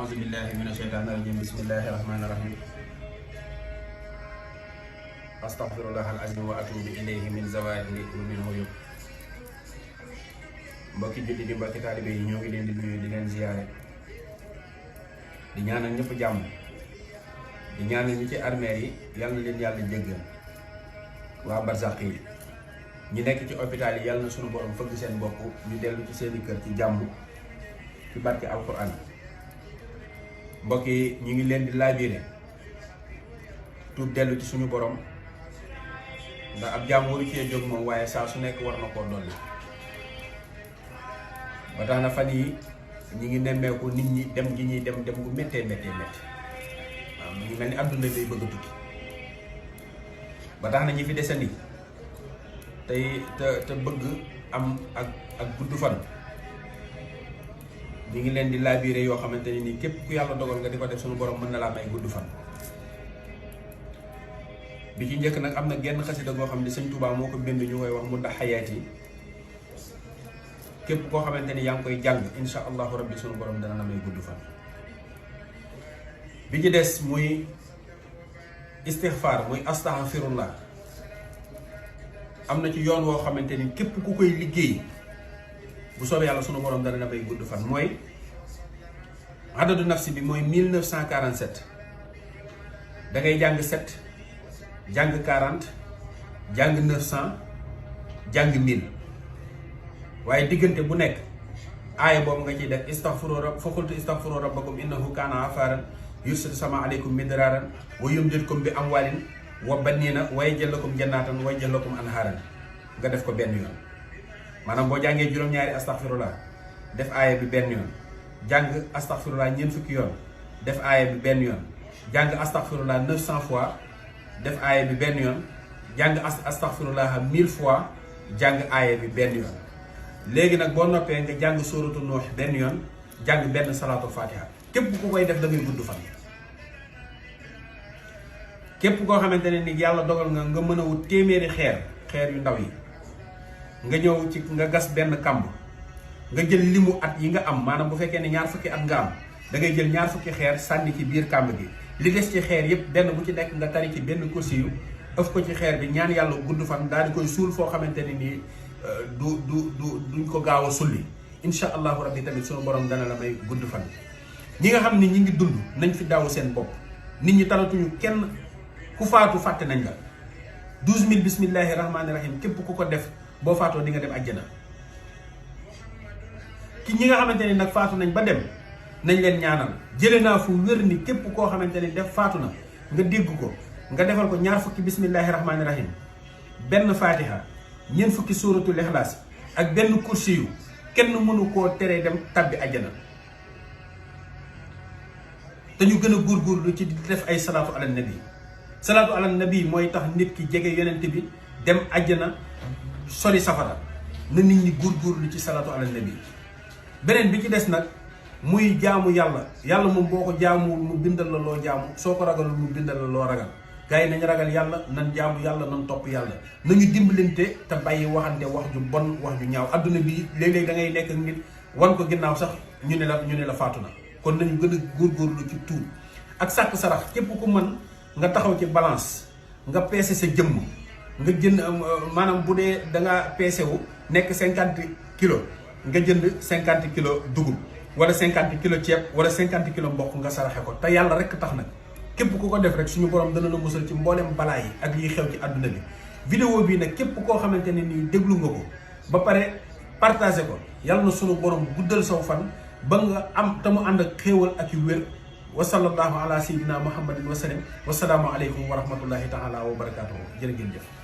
أعوذ بالله من الشيطان الرجيم بسم الله الرحمن الرحيم أستغفر الله العظيم وأتوب إليه من زوال ومن عيوب mbokki julli di mbokki taalibe yi ñoo ngi leen di nuyu di leen ziyaare di ñaanal ñëpp jàmm di ñaanal ñi ci armeer yi yal na leen yàlla jéggal waa barzaq yi ñi nekk ci hôpital yi yàlla na sunu borom fëgg seen bopp ñu dellu ci seeni kër ci jàmm ci barke alquran mbokk yi ñu ngi leen di laabire tuub dellu ci suñu borom ndax ab jàmm waru cee jóg moom waaye saa su nekk war na koo dolli ba tax na fan yi ñi ngi nemmeeku nit ñi dem gi ñuy dem gu méttee waaw mu ngi mel ni àdduna day bëgg a tukki ba tax na ñi fi desandi te bëgg am ak gudd fan ñi ngi leen di laabire yoo xamante ne nii képp ku yàlla dogal nga di ko def suñu borom mën na laa may gudd fan. bi ci njëkk nag am na genn xasida goo xam ne sëñ Tuubaa moo ko bind ñu koy wax mu dax xayaat yi képp koo xamante ni yaa ngi koy jàng insha allahu rabbi suñu borom dana la may gudd fan. bi ci des muy istixfaar muy astaghfirullah am na ci yoon woo xamante ni képp ku koy liggéey bu soobee yàlla sunu borom dana la may gudd fan mooy adadu nafsi bi mooy 1947 da ngay jàng 7 jàng 40 jàng 900 jàng 1000 waaye diggante bu nekk aaya boobu nga ciy def fa qultu istaghfiru rabbakum innahu kaana ghaffaran yursilu sama aleykum midraaran wa yumdidkum bi amwaalin wa baniina wa yaj'al lakum jannaatan wa yaj'al lakum anhaaran nga def ko benn yoon. maanaam boo jàngee juróom-ñaari astaghfirullah def aaya bi benn yoon jàng astaghfirullah ñeent fukki yoon def aaya bi benn yoon jàng astaghfirullah 900 fois def aaya bi benn yoon jàng astaghfirullah 1000 fois jàng aaya bi benn yoon. léegi nag boo noppee nga jàng sóoratu Nuux benn yoon jàng benn salaatu fatiha képp ku koy def da ngay gudd fan. képp koo xamante ne ni yàlla dogal nga mën a wut téeméeri xeer yu ndaw yi nga ñëw ci nga gas benn kamb nga jël limu at yi nga am maanaam bu fekkee ne ñaar fukki at nga am da ngay jël ñaar fukki xeer sànni ci biir kamb gi li des ci xeer yépp benn bu ci nekk nga tari ci benn kursi yu ëf ko ci xeer bi ñaan yàlla gudd fan daal di koy suul foo xamante ne nii duñ ko gaaw a sulli insha allahu rabbi tamit sunu borom dana la may gudd fan. ñi nga xam ni ñi ngi dund nañ fi daaw seen bopp nit ñi talatuñu kenn ku faatu fàtte nañ la 12000 bismillahi rahmaani rahim képp ku ko def boo faatoo di nga dem àjjana. ki ñi nga xamante ni nag faatu nañ ba dem nañ leen ñaanal jële naa fu wér ni képp koo xamante ni def faatu na nga dégg ko nga defal ko ñaar fukki bismillahi rahmaani rahim benn fatiha ñeent fukki suratul ixlaas ak benn kursi yu kenn mënu koo teree dem tabbi àjjana. te ñu gën a góorgóorlu ci di def ay salaatu ala nabi salaatu ala nabi mooy tax nit ki jege yonent bi dem àjjana sori safara na nit ñi góorgóorlu ci salaatu ala nabi. beneen bi ci des nag muy jaamu yàlla moom boo ko jaamuwul mu bindal la loo jaamu soo ko ragalul mu bindal la loo ragal gars yi nañ ragal yàlla nan jaamu yàlla nan topp yàlla nañu dimbalante te bàyyi waxante wax ju bon wax ju ñaaw. adduna bi léeg-léeg da ngay nekk ak nit wan ko ginnaaw sax ñu ne la faatu na. kon nañu gën a góorgóorlu ci tuub ak sàkk sarax képp ku mën nga taxaw ci balance nga peese sa jëmm nga jënd maanaam bu dee da nga peese wu nekk 50 kilos nga jënd 50 kilos dugub wala 50 kilos ceeb wala 50 kilos mboq nga saraxe ko te yàlla rek tax nag képp ku ko def rek suñu borom dana la musal ci mboolem balaa yi ak liy xew ci àdduna bi. vidéo bii nag képp koo xamante ne nii déglu nga ko ba pare partagé ko yàlla na suñu borom guddal saw fan ba nga am te mu ànd ak xéewal ak yu wér. wa sallallahu ala sayyidina muhammadin wa sallam wa salaamu aleykum wa rahmatullahi taala wa barakatuhu jërë ngeen jëf.